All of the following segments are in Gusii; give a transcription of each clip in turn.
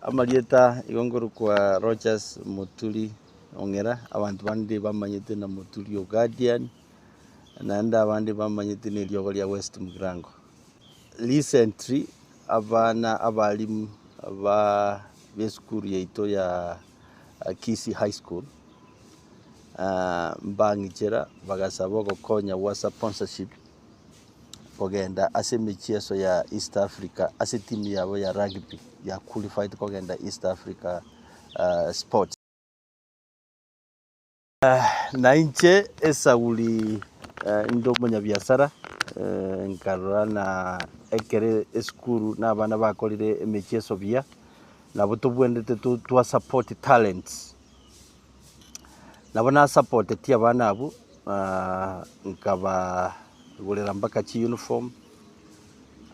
Amarieta igo nkorokwa Rogers Moturi Ong'era, abanto bande bamanyete na Moturi o Guardian, naende abande bamanyete na eriogo ria West Mugirango. Recently, abana abalimu ba esukuru yaito ya Kisii High School, mbang'ichera bagasaba ogokonya gwa sponsorship. kogenda ase emechieso ya East Africa ase etimu yabo ya rugby ya qualified kogenda East Africa sports. Na inche esauri inde omonyabiasara nkarora na ekero esukuru na abana bakorire emechieso buya, nabo tobwenerete twa support talents. Nabo nasapotetie abana abwo, nkabagorera mpaka chiuniform,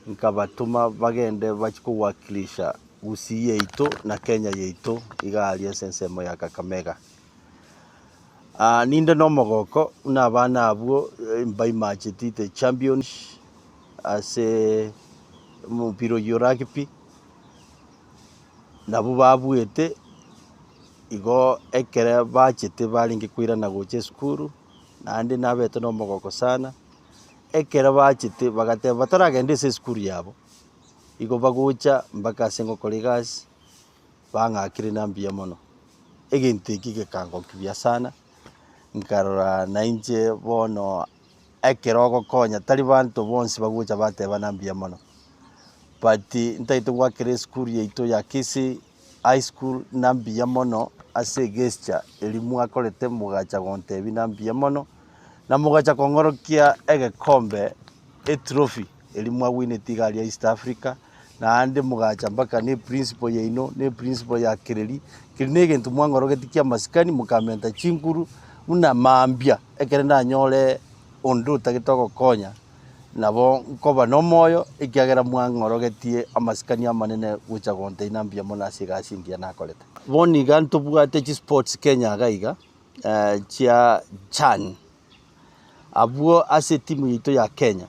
nkabatoma bagende bachie kowakilisha Gusii yaito na Kenya yaito iga aria ase ensemo ya Kakamega. Ninde na omogoko buna abana abwo mbaimacheti the champions ase omopira oyio o rugby, nabwo babuete. Igo ekere bachete barenge koirana gocha esukuru, naende nabete nomogoko sana, ekero bachete bagateba bataragenda ase esukuru yabo, igo bagocha mpaka ase ngokora egasi, bang'akire na mbuya mono. Egento eki gekangokia buya sana, nkarora nainche bono ekero ogokonya tari banto bonsi bagocha bateba na mbuya mono, but ntagete goakera esukuru yaito ya Kisii. High School na mbuya mono ase egesture eria mwakorete mogacha gontebia na mbuya mono, na mogacha kong'orokia egekombe etrophy eria mwawineti iga aria East Africa, naende mogacha mpaka na eprinciple yaino, na eprinciple ya Kereri, keria na egento mwang'orogetie kia amasikani mokamenta chinguru buna mambia ekere ndanyore onde otagete ogokonya. Nabo nkoba nomoyo, ekiagera mwang'orogetie amasikani amanene gocha gonteina mbuya mono ase egasi engiya nakorete. Bono iga ntobwate chisports Kenya iga iga chia CHAN, abwo ase etimu yaito ya Kenya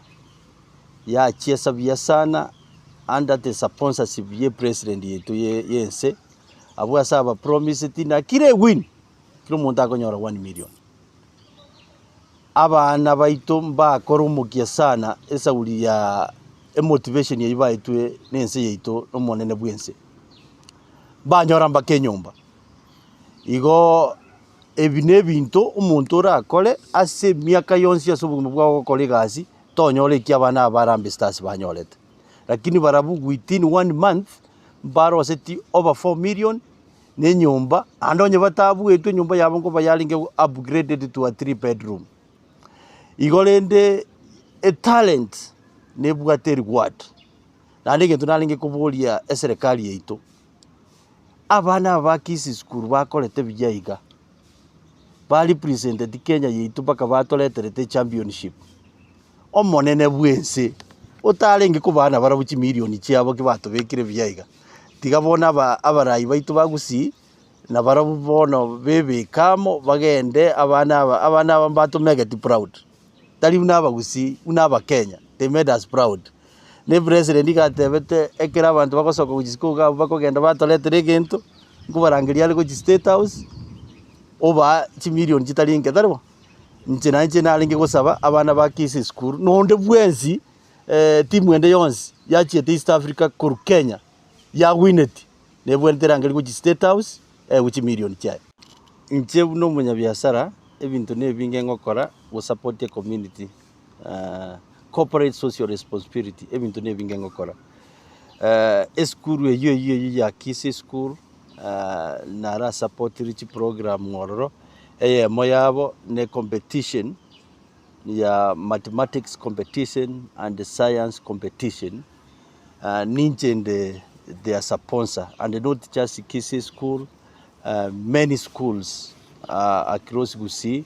yachiesa buya sana under the sponsorship ye president yaito ye ense, abwo ase abapromiseti na kera ewin, kera omonto akonyora one million. Abana baito mbakore omokia sana esauri ya emotivation eyio baetwe na ense yaito na omonene bw'ense. Mbanyora mpaka enyomba. Igo ebi na ebinto omonto orakore ase emiaka yonsi ase obogima bwao ogokora egasi, tonyora eki abana aba ba Harambee Stars banyorete. Lakini barabwo within one month, mbaroseti over 4 million. na enyomba, naende onye batabuetwe enyomba yabo nkoba yarenge upgraded to a three bedroom. Igo rende etalent nebwate ereward, naende egento narenge koboria eserekari yaito, abana aba ba Kisii school bakorete buya iga, ba representeti Kenya yaito mpaka batoreterete echampionship, omonene bwense otarenge kobaa nabarabwo chimilioni chiabo ki batobekire buya iga. Tiga bono aba abarai baito ba Gusii, nabarabwo bono bebeke amo bagende abana aba abana aba mbatomegeti proud, tari buna abagusii buna abakenya, they made us proud. Na epresident iga atebete ekero abanto bagosoka gochia isiko iga abwo bakogenda batoretera egento, nkobarangeria are gochia state house, obaa chimilioni chitari nke, tari bo? Inche nainche narenge gosaba abana ba Kisii school, na onde bwensi. Timu ende yonsi yachiete East Africa korwa Kenya yagwineti nebwenerete erangerie gochia State House eegwe chimilioni chiaye. Inche buna omonyabiasara ebinto nebinge ngokora gosupport ecommunity corporate social responsibility ebinto nebinge ngokora. Esukuru eywo eywo eywo ya Kisii school narasupportire chiprogram ororo, eyemo yabo ne competition. ya mathematics competition and science competition, ninche inde their sponsor and not just Kisii school, many schools across Gusii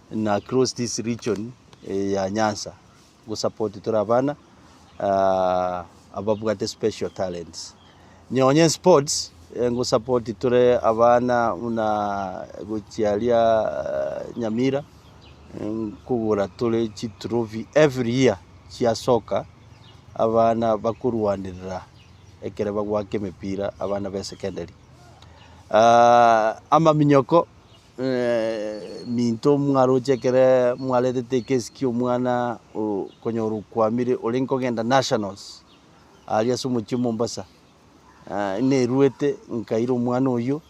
na across this region ya Nyanza gosupport tore abana ababwate special talents. Nonye sports ngosupport tore abana buna gochia aria Nyamira. Nkogora tore chitrophy every year chia soccer, abana bakorwanerera ekere bagwaka emepira abana ba esekenderi. Amaminyoko minto mwaroche ekere mwaretete ekesi kia omwana o konyora okwamire orenge kogenda nationals, aria ase omochie o Mombasa, nerwete nkaira omwana oyio,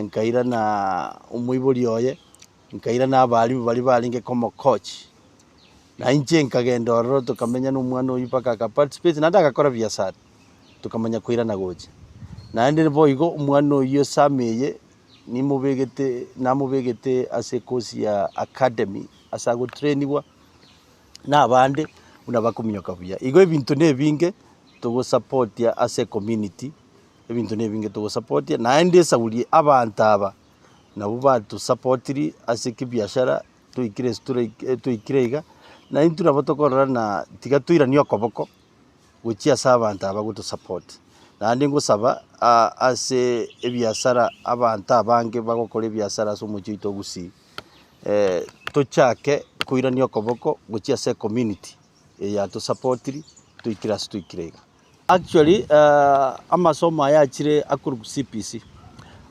nkaira na omoibori oye, nkaira na abalimu baria barenge komocoach, na inche nkagenda ororo tokamenya na omwana oyio mpaka aka participate naende agakora biasara, tokamanya koirana gocha. Naende boigo omwana oyio esama eye nimobegete namobegete ase ekosi ya academy ase agotrainiwa na abande buna bakominyoka buya. Igo ebinto na ebinge togosapotia ase ecommunity, ebinto na ebinge togosapotia naende esauri abanto aba nabwo batosapotiri ase ekibiashara toikire ase toraike toikire iga, na intwe nabo tokorora na tiga toiranie okoboko gochia ase abanto aba gotosupport. Naende ngosaba ase ebiasara abanto abange bagokora ebiasara ase omochie oito o Gusii, tochake koirania okoboko gochia ase ecommunity eye yatosapotiri toikire ase toikire iga. Actually amasomo aya achire akorokwa CBC,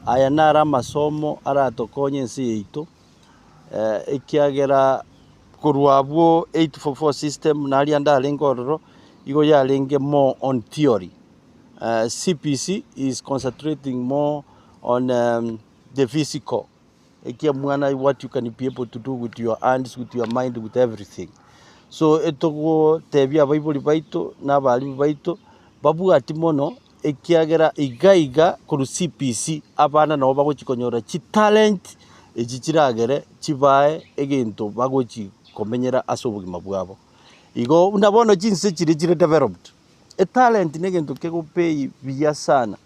aya naro amasomo aratokonye ense yaito ekiagera korwa abwo 844 system naria ndarenge ororo, igo yarenge more on theory. CBC is concentrating more on the physical, ekia mwana what you can be able to do with your hands, with your mind, with everything. So etogotebia abaibori baito na abalimu baito, babwati mono ekiagera iga iga korwa CBC abana nabo bagochi konyora chitalent echi chiragere chibae egento bagochi komenyera ase obogima bwabo. Igo buna bono chinse chiria chire developed, etalent na egento kegopay buya sana,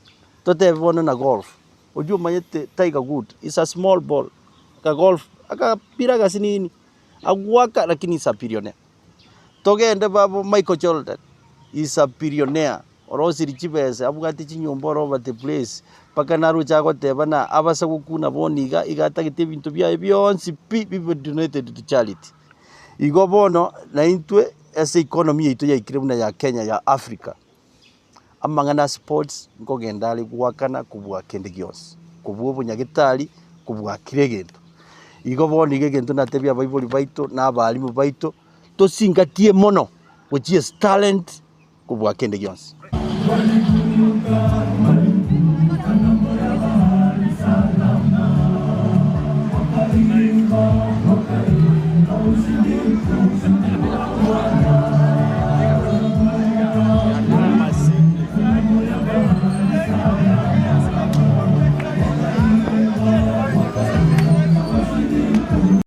totebe bono na golf, oywo omanyete Tiger Wood is a small ball, aka golf akapira agasinini, agoaka lakini is a billionaire. Togende babo Michael Jordan is a billionaire, orosirie chibesa abwate chinyomba all over the place, mpaka naroche agoteba na abase gokuna bono iga, iga atagete ebinto biaye bionsi pi bibe donated to charity. Igo bono naintwe ase economy yaito yaikire buna ya Kenya ya Africa, amang'ana a sports nkogenda are goakana kobua kende gionsi, kobua obonyagetari, kobua kera egento. Igo bono iga egento natebie abaibori baito na abalimu baito, tosingatie mono gochia ase talent kobua kende gionsi.